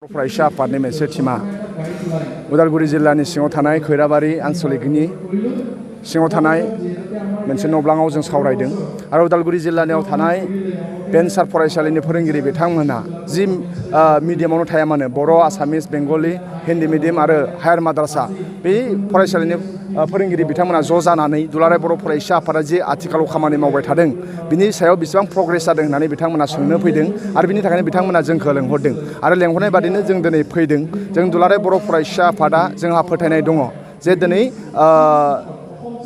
फरायसा आफादनि मोनसे टीमा उदालगुरि जिल्लानि सिङाव थानाय खैराबारि आन्सलिकनि सिङाव थानाय मोनसे नब्लाङाव जों सावरायदों आरो उदालगुरि जिल्लायाव थानाय भेन्सार फरायसालिनि फोरोंगिरि बिथांमोनहा जि मिडियामावनो थाया मानो बर' आसामिस बेंगलि हिन्दी मिडियाम आरो हायार माद्रासा बे फरायसालिनि फोरोंगिरि बिथांमोना ज' जानानै दुलाराय बर' फरायसा आफादा जे आथिखालाव खामानि मावबाय थादों बिनि सायाव बेसेबां प्रग्रेस जादों होननानै बिथांमोना सोंनो फैदों आरो बिनि थाखायनो बिथांमोना जोंखौ लेंहरदों आरो लेंहरनाय बादिनो जों दिनै फैदों जों दुलाराय बर' फरायसा आफादा जोंहा फोथायनाय दङ जे दिनै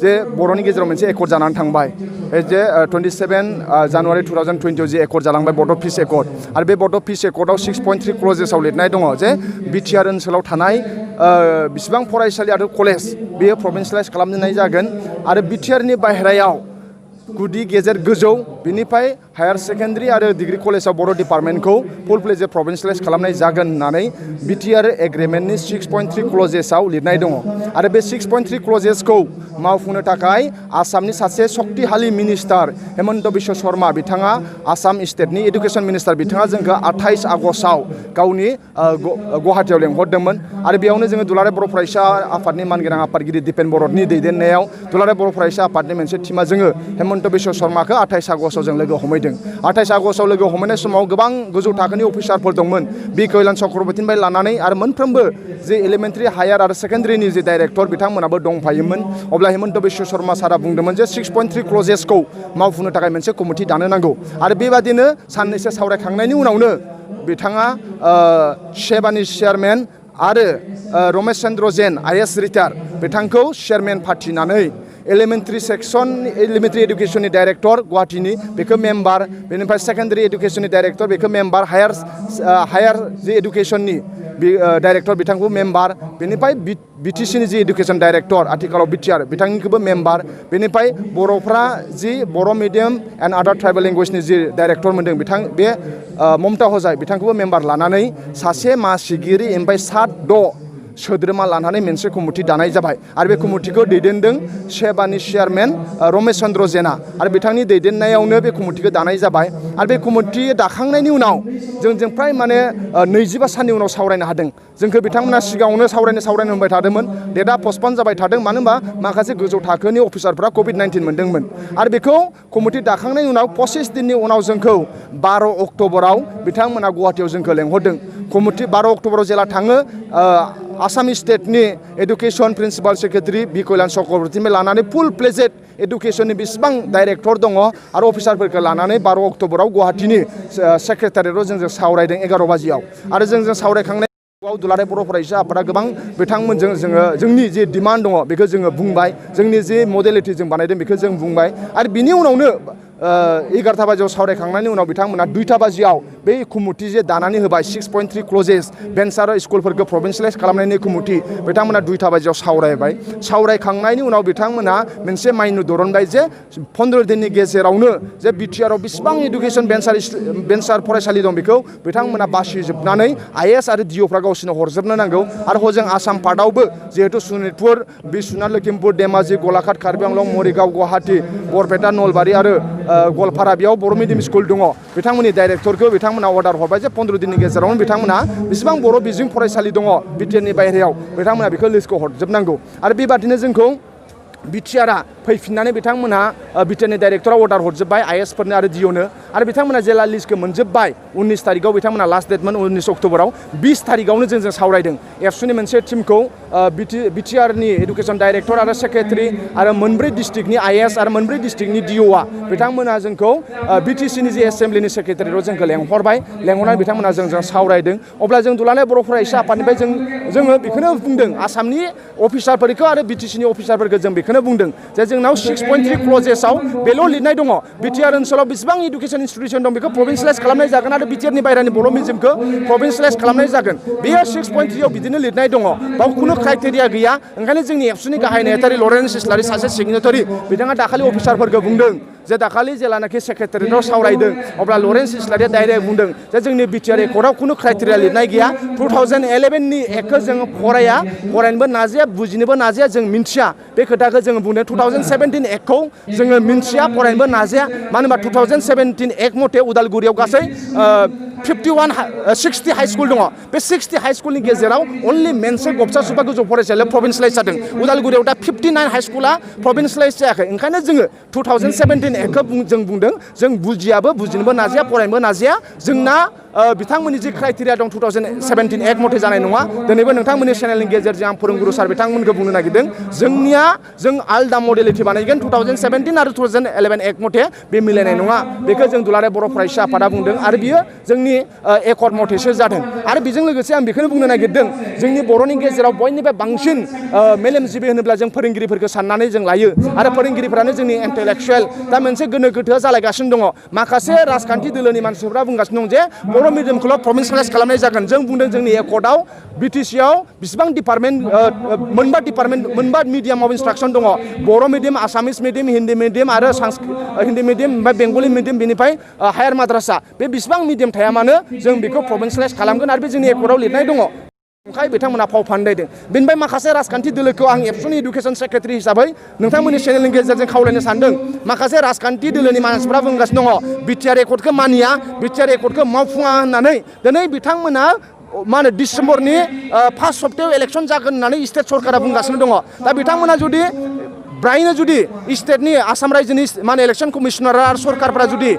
जे बर'नि गेजेराव मोनसे एकर्ड जानानै थांबाय जे 27 जानुवारि 2020 जे एकर्ड जालांबाय बड' पिस एकर्ड आरो बे बड' पिस एकर्डआव 6.3 क्लजेसआव लिरनाय दङ जे बिटिआर ओनसोलाव थानाय बिसिबां फरायसालि आरो कलेज बेयो प्रभिन्सियेलाइज खालामनाय जागोन आरो बिटिआरनि बाहेरायाव गुदि गेजेर गोजौ बिनिफ्राय हायार सेकेन्डारि आरो डिग्री कलेजाव बर' डिपार्टमेन्टखौ फुल फ्लेजेड प्रभिन्सियेलाइज खालामनाय जागोन होननानै बिटिआर एग्रिमेन्टनि 6.3 क्लजेसआव लिरनाय दङ आरो बे 6.3 क्लजेसखौ मावफुंनो थाखाय आसामनि सासे शक्तिशाली मिनिस्टार हेमन्त बिश्व शर्मा बिथाङा आसाम स्टेटनि एडुकेशन मिनिस्टार बिथाङा जोंखौ 28 आगस्टआव गावनि गुवाहाटीयाव लेंहरदोंमोन आरो बेयावनो जोङो दुलाराय बर' फरायसा आफादनि मानगोनां आफादगिरि दिपेन बर'नि दैदेननायाव दुलाराय बर' फरायसा आफादनि मोनसे टीमा जोङो हेमन्त बिश्व शर्माखौ 28 आगस्टआव जों लोगो हमहैदों 28 आगस्टआव लोगो हमहैनाय समाव गोबां गोजौ थाखोनि अफिसारफोर दंमोन बि कैलान चक्रवर्तीनिफ्राय लानानै आरो मोनफ्रोमबो जे एलिमेन्टारि हायार आरो सेकेन्डारिनि जे डाइरेक्टर बिथांमोनाबो दंफायोमोन अब्ला हेमन्त बिश्व शर्मा सारा बुंदोंमोन जे 6.3 क्लजेसखौ मावफुंनो थाखाय मोनसे कमिटि दानो नांगौ आरो बेबादिनो साननैसो सावरायखांनायनि उनावनो बिथाङा सेबानि चेयारमेन आरो रमेश चन्द्र जैन आइएएस रिटायार बिथांखौ चेयारमेन फाथिनानै एलिमेन्टारि सेक्सन एलिमेन्टारि एडुकेशननि डाइरेक्टर गुवाहाटीनि बेखौ मेम्बार बेनिफ्राय सेकेन्डारि एडुकेशननि डाइरेक्टर बेखौ मेम्बार हायार जे एडुकेशननि डाइरेक्टर बिथांखौ मेम्बार बेनिफ्राय बिटिसिनि जि एडुकेशन डाइरेक्टर आथिखालाव बिटिआर बिथांनिखौबो मेम्बार बेनिफ्राय बर'फ्रा जि बर' मिडियाम एन्ड आदार ट्राइबेल लेंगुवेजनि जि डाइरेक्टर मोनदों बिथां बे ममता हजाय बिथांखौबो मेम्बार लानानै सासे मासिगिरि ओमफ्राय 7-6 सोद्रोमा लानानै मोनसे कमिटि दानाय जाबाय आरो बे कमिटिखौ दैदेनदों सेबानि चेयारमेन रमेश चन्द्र जैना आरो बिथांनि दैदेननायावनो बे कमिटिखौ दानाय जाबाय आरो बे कमिटि दाखांनायनि उनाव जों फ्राय माने 25 साननि उनाव सावरायनो हादों जोंखौ बिथांमोना सिगाङावनो सावरायनो होनबाय थादोंमन डेटआ पस्टपन जाबाय थादों मानो होनबा माखासे गोजौ थाखोनि अफिसारफ्रा COVID-19 मोनदोंमोन आरो बेखौ कमिटि दाखांनायनि उनाव 25 दिननि उनाव जोंखौ 12 अक्ट'बराव बिथांमोना गुवाहाटीयाव जोंखौ लेंहरदों कमिटि 12 अक्ट'बराव जेला थाङो आसाम स्टेटनि एडुकेशन प्रिन्सिपाल सेक्रेटारि बि कैलान चक्रवर्तीनिफ्राय लानानै फुल फ्लेजेड एडुकेशननि बेसेबां डाइरेक्टर दङ आरो अफिसारफोरखौ लानानै 12 अक्ट'बराव गुवाहाटीनि सेक्रेटारियेटआव जों सावरायदों 11 बाजियाव आरो जों सावरायखांनाय दुलाराय बर' फरायसा आफादा गोबां बिथांमोनजों जोङो जोंनि जे डिमान्ड दङ बेखौ जोङो बुंबाय जोंनि जे मडेलिटि जों बानायदों बेखौ जों बुंबाय आरो बिनि उनावनो 11 बाजियाव सावरायखांनायनि उनाव बिथांमोना 2 बाजियाव बे कमिटि जे दानानै होबाय 6.3 क्लजेस भेन्सार स्कुलफोरखौ प्रभिन्सियेलाइज खालामनायनि कमिटि बिथांमोना 2 बाजियाव सावरायबाय सावरायखांनायनि उनाव बिथांमोना मोनसे माइनु दरनबाय जे 15 दिननि गेजेरावनो जे बिटिआरआव बेसेबां एडुकेशन भेन्सार फरायसालि दं बेखौ बिथांमोना बासिजोबनानै आइएएस आरो डिअफ्रा गावसोरनो हरजोबनो नांगौ आरो हजों आसाम पार्टआवबो जिहेतु सनितपुर बिश्वनाथ लखिमपुर धेमाजि गलाघाट कार्बि आंलं मरिगाव गुवाहाटी बरपेटा नलबारि आरो गवालपारा बेयाव बर' मिडियाम स्कुल दङ बिथांमोननि डाइरेक्टरखौ बिथांमोना अर्डार हरबाय जे 15 दिननि गेजेरावनो बिथांमोना बेसेबां बर' बिजों फरायसालि दङ बिटिआरनि बाहेरायाव बिथांमोना बेखौ लिस्टखौ हरजोबनांगौ आरो बेबादिनो जोंखौ बिटिआरआ फैफिननानै बिथांमोनहा बिटिआरनि डाइरेक्टरा अर्डार हरजोब्बाय आइएएसफोरनो आरो डिअनो आरो बिथांमोना जेला लिस्टखौ मोनजोब्बाय 19 तारिखआव बिथांमोना लास्ट डेटमोन 19 अक्ट'बराव 20 तारिखआवनो जों सावरायदों एबसुनि मोनसे टीमखौ बिटिआरनि एडुकेशन डाइरेक्टर आरो सेक्रेटारि आरो मोनब्रै डिस्ट्रिक्टनि आइएएस आरो मोनब्रै डिस्ट्रिक्टनि डिअआ बिथांमोना जोंखौ बिटिसिनि जे एसेम्ब्लिनि सेक्रेटारियाव जोंखौ लेंहरनानै बिथांमोना जों सावरायदों अब्ला जों दुलाराय बर' फरायसा आफादनिफ्राय जोङो बेखौनो बुंदों आसामनि अफिसारफोरखौ आरो बिटिसिनि अफिसारफोरखौ जों बेखौनो बुंदों जे जोंनाव 6.3 क्लजेसआव बेल' लिरनाय दङ बिटिआर ओनसोलाव बेसेबां एडुकेशन इन्स्टिटिउसन दं बेखौ प्रभिन्सियेलाइज खालामनाय जागोन आरो बिटिआरनि बाहेरानि बर' मिडियामखौ प्रभिन्सियेलाइज खालामनाय जागोन बेयो 6.3 आव बिदिनो लिरनाय दङ बाव खुनु क्राइटेरिया गैया ओंखायनो जोंनि एबसुनि गाहाय नेहाथारि लरेन्स इस्लारि सासे सिगनेटारि बिथाङा दाखालि अफिसारफोरखौ बुंदों जे दाखालि जेलानाखि सेक्रेटारियेटआव सावरायदों अब्ला लरेन्स इस्लारिया डाइरेक्ट बुंदों जे जोंनि बिटिआर एकर्डआव खुनु क्राइटेरिया लिरनाय गैया 2011नि एकखौ जोङो फरायनोबो नाजाया बुजिनोबो नाजाया जों मिन्थिया बे खोथाखौ जोङो बुंदों 2017 एकखौ जोङो मिन्थिया फरायनोबो नाजाया मानो होनबा 2017 एक मथे उदालगुरियाव गासै 60 हाई स्कुल दङ बे 60 हाई स्कुलनि गेजेराव अनलि मोनसे गबसा सुबा गोजौ फरायसालिया प्रभिन्सियेलाइज जादों उदालगुरियाव दा 59 हाई स्कुला प्रभिन्सियेलाइज जायाखै ओंखायनो जोङो 2017 एक्टखौ जों बुंदों जों बुजियाबो बुजिनोबो नाजाया फरायनोबो नाजाया जोंना बिथांमोननि जि क्राइटेरिया दं 2017 एक्ट मथे जानाय नङा दिनैबो नोंथांमोननि चेनेलनि गेजेरजों आं फोरोंगुरु सार बिथांमोनखौ बुंनो नागिरदों जों आलदा मडेलिटि बानायगोन 2017 आरो 2011 एक्ट मथे बे मिलायनाय नङा बेखौ जों दुलाराय बर' फरायसा आफादा बुंदों आरो बियो जोंनि एकर्ड मथेसो जादों आरो बेजों लोगोसे आं बेखौनो बुंनो नागिरदों जोंनि बर'नि गेजेराव बयनिफ्राय बांसिन मेलेमजिबि होनोब्ला जों फोरोंगिरिफोरखौ साननानै जों लायो आरो फोरोंगिरिफोरानो जोंनि इन्टेलेक्सुवेल दा मोनसे गोनो गोथोआ जालायगासिनो दङ माखासे राजखान्थि दोलोनि मानसिफोरा बुंगासिनो दं जे बर' मिडियामखौल' प्रभिन्सियेलाइज खालामनाय जागोन जों बुंदों जोंनि एकर्डआव बिटिसिआव बेसेबां डिपार्टमेन्ट मोनबा मिडियामाव इन्सट्राक्सन दङ Bodo' medium Assamese medium Hindi medium आरो हिन्दी मिडियाम ओमफ्राय बेंगलि मिडियाम बेनिफ्राय हायार माद्रासा बे बेसेबां मिडियाम थाया मानो जों बेखौ प्रभिन्सियेलाइज खालामगोन आरो बे जोंनि एकर्डआव लिरनाय दङ ओंखाय बिथांमोना फाव फान्दायदों बेनिफ्राय माखासे राजखान्थि दोलोखौ आं एबसुनि इडुकेसन सेक्रेटारि हिसाबै नोंथांमोननि चेनेलनि गेजेरजों खावलायनो सानदों माखासे राजखान्थि दोलोनि मानसिफोरा बुंगासिनो दङ बिटिआर एकर्डखौ मानिया बिटिआर एकर्डखौ मावफुङा होननानै दिनै बिथांमोना मा होनो डिसेम्बरनि फार्स्ट सप्तायाव इलेक्सन जागोन होननानै स्टेट सरकारा बुंगासिनो दङ दा बिथांमोना जुदि ब्रायनो जुदि स्टेटनि आसाम रायजोनि मा होनो इलेक्सन कमिसनार आरो सरकारफोरा जुदि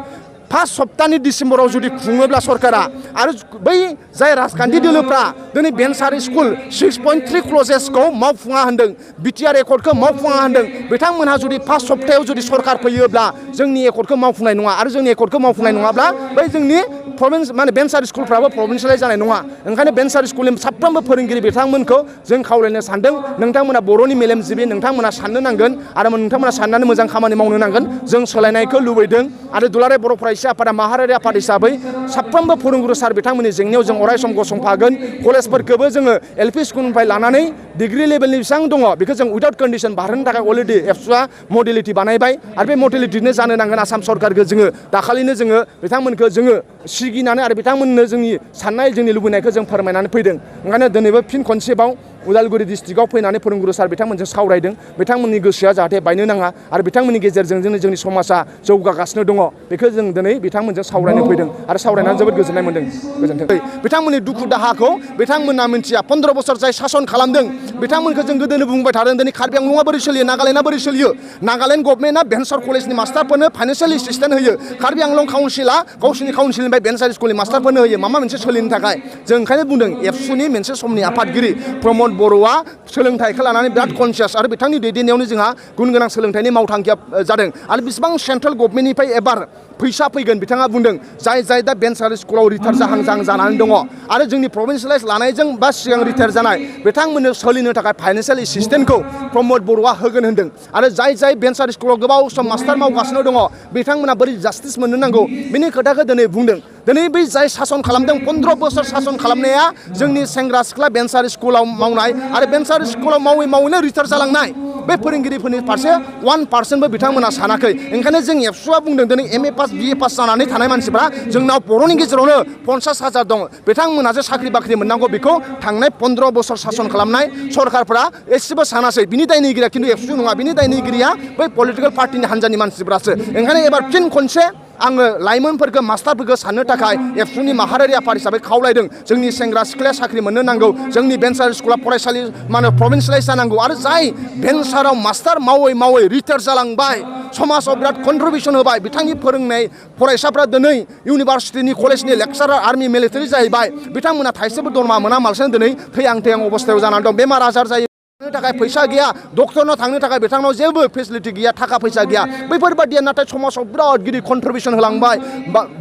फार्स्ट सप्तानि डिसेम्बराव जुदि खुङोब्ला सरकारा आरो बै जाय राजखान्थि दोलोफ्रा दिनै बेनसारि स्कुल 6.3 क्लजेसखौ मावफुङा होनदों बिटिआर एकर्डखौ मावफुङा होनदों बिथांमोनहा जुदि फार्स्ट सप्तायाव जुदि सरकार फैयोब्ला जोंनि एकर्डखौ मावफुंनाय नङा आरो जोंनि एकर्डखौ मावफुंनाय नङाब्ला बै जोंनि प्रभिन्स माने बेनसारि स्कुलफ्राबो प्रभिन्सियेलाइज जानाय नङा ओंखायनो बेनसारि स्कुलनि साफ्रोमबो फोरोंगिरि बिथांमोनखौ जों खावलायनो सानदों नोंथांमोना बर'नि मेलेमजिबि नोंथांमोना साननो नांगोन आरो नोंथांमोना साननानै मोजां खामानि मावनो नांगोन जों सोलायनायखौ लुबैदों आरो दुलाराय बर' फरायसा आफादा माहारियारि आफाद हिसाबै साफ्रोमबो फोरोंगुरु सार बिथांमोननि जेंनायाव जों अराय सम गसंफागोन कलेजफोरखौबो जोङो एलपि स्कुलनिफ्राय लानानै डिग्री लेभेलनि बेसेबां दङ बेखौ जों उइदाउट कन्डिसन बारहोनो थाखाय अलरेडि एबसुआ मडेलिटि बानायबाय आरो बे मडेलिटिनो जानो नांगोन आसाम सरकारखौ जोङो दाखालिनो जोङो बिथांमोनखौ जोङो सिगिनानै आरो बिथांमोननो जोंनि साननाय जोंनि लुबैनायखौ जों फोरमायनानै फैदों ओंखायनो दिनैबो फिन खनसेबाव उदालगुरि डिस्ट्रिक्टआव फैनानै फोरोंगुरु सार बिथांमोनजों सावरायदों बिथांमोननि गोसोआ जाहाथे बायनो नाङा आरो बिथांमोननि गेजेरजों जोंनि समाजा जौगागासिनो दङ बेखौ जों दिनै बिथांमोनजों सावरायनो फैदों आरो सावरायनानै जोबोद गोजोननाय मोन्दों गोजोन्थों बिथांमोननि दुखु दाहाखौ बिथांमोना मिन्थिया 15 बोसोर जाय सासन खालामदों बिथांमोनखौ जों गोदोनो बुंबाय थादों दिनै कार्बि आंलंआ बोरै सोलियो नागालेण्डआ बोरै सोलियो नागालेण्ड गभर्नमेन्टआ भेन्सार कलेजनि मास्टारफोरनो फाइनान्सियेल एसिस्टेन्ट होयो कार्बि आंलं काउन्सिला गावसिनि काउन्सिलनिफ्राय भेन्सार स्कुलनि मास्टारफोरनो होयो माबा मोनसे सोलिनो थाखाय जों ओंखायनो बुंदों एबसुनि मोनसे समनि आफादगिरि प्रमद बर'आ सोलोंथाइखौ लानानै बिराद कनसियास आरो बिथांनि दैदेननायावनो जोंहा गुन गोनां सोलोंथाइनि मावथांखिया जादों आरो बेसेबां सेन्ट्रेल गभर्नमेन्टनिफ्राय एबार फैसा फैगोन बिथाङा बुंदों जाय दा भेन्सार स्कुलाव रिटायार जाहां जानानै दङ आरो जोंनि प्रभिन्सियेलाइज लानायजों बा सिगां रिटायार जानाय बिथांमोननो सोलिनो थाखाय फाइनान्सियेल एसिस्टेन्टखौ प्रमद बर'आ होगोन होनदों आरो जाय भेन्सार स्कुलाव गोबाव सम मास्टार मावगासिनो दङ बिथांमोना बोरै जास्टिस मोननो नांगौ बिनि खोथाखौ दिनै बुंदों दिनै बै जाय सासन खालामदों 15 बोसोर सासन खालामनाया जोंनि सेंग्रा सिख्ला भेन्सार स्कुलाव मावनाय आरो भेन्सार स्कुलाव मावैनो रिटायार जालांनाय बे फोरोंगिरिफोरनि फारसे 1% बिथांमोना सानाखै ओंखायनो जों एबसुआ बुंदों दिनै MA पास BA पास जानानै थानाय मानसिफ्रा जोंनाव बर'नि गेजेरावनो 50,000 दङ बिथांमोनासो साख्रि बाख्रि मोननांगौ बेखौ थांनाय 15 बोसोर सासन खालामनाय सरकारफ्रा एसेबो सानासै बिनि दायनिगिरिया खिन्थु एबसु नङा बिनि दायनिगिरिया बै पलिटिकेल पार्टिनि हान्जानि मानसिफ्रासो ओंखायनो एबार फिन खनसे आङो लाइमोनफोरखौ मास्टारफोरखौ साननो थाखाय एबसुनि माहारियारि आफाद हिसाबै खावलायदों जोंनि सेंग्रा सिख्लाया साख्रि मोननो नांगौ जोंनि भेन्सार स्कुला फरायसालि मा होनो प्रभिन्सियेलाइज जानांगौ आरो जाय भेन्साराव मास्टार मावै रिटायार जालांबाय समाजाव बिराद कन्ट्रिबिउसन होबाय बिथांनि फोरोंनाय फरायसाफ्रा दिनै इउनिभार्सिटिनि कलेजनि लेक्सारार आर्मि मिलिटारि जाहैबाय बिथांमोना थाइसेबो दरमा मोनामालासिनो दिनै थैहां अबस्थायाव जानानै दं बेमार आजार जायो थाखाय फैसा गैया डक्टरनाव थांनो थाखाय बिथांनाव जेबो फेसिलिटि गैया थाखा फैसा गैया बैफोरबादिया नाथाय समाजाव बिराद गिदिर कन्ट्रिबिउसन होलांबाय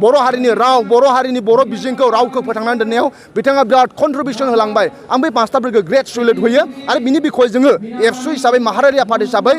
बर' हारिनि राव बर' बिजोंखौ रावखौ फोथांनानै दोननायाव बिथाङा बिराद कन्ट्रिबिउसन होलांबाय आं बै मास्टारफोरखौ ग्रेट सल्युट होयो आरो बिनि बिखय जोङो एबसु हिसाबै माहारियारि आफाद हिसाबै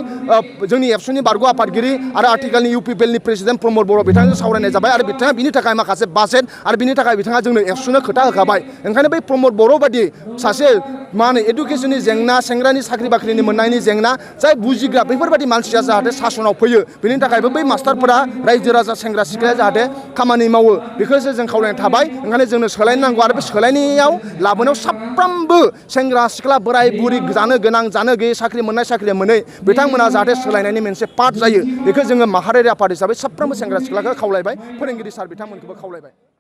जोंनि एबसुनि बारग' आफादगिरि आरो आथिखालनि UPPLनि प्रेसिडेन्ट प्रमद बर' बिथांजों सावरायनाय जाबाय आरो बिथाङा बिनि थाखाय माखासे बाजेट आरो बिनि थाखाय बिथाङा जोंनो एबसुनो खोथा होखाबाय ओंखायनो बै प्रमद बर' बादि सासे मा होनो एडुकेसननि जेंना सेंग्रानि साख्रि बाख्रिनि मोननायनि जेंना जाय बुजिग्रा बेफोरबायदि मानसिया जाहाथे सासनाव फैयो बेनि थाखायबो बै मास्टारफोरा रायजो राजा सेंग्रा सिख्लाया जाहाथे खामानि मावो बेखौसो जों खावलायनाय थाबाय ओंखायनो जोंनो सोलायनो नांगौ आरो बे सोलायनायाव लाबोनायाव साफ्रोमबो सेंग्रा सिख्ला बोराय बुरि जानो गोनां जानो गैयै साख्रि मोननाय साख्रि मोनै बिथांमोना जाहाथे सोलायनायनि मोनसे पार्ट जायो बेखौ जोङो माहारियारि आफाद हिसाबै साफ्रोमबो सेंग्रा सिख्लाखौ खावलायबाय फोरोंगिरि सार बिथांमोनखौबो खावलायबाय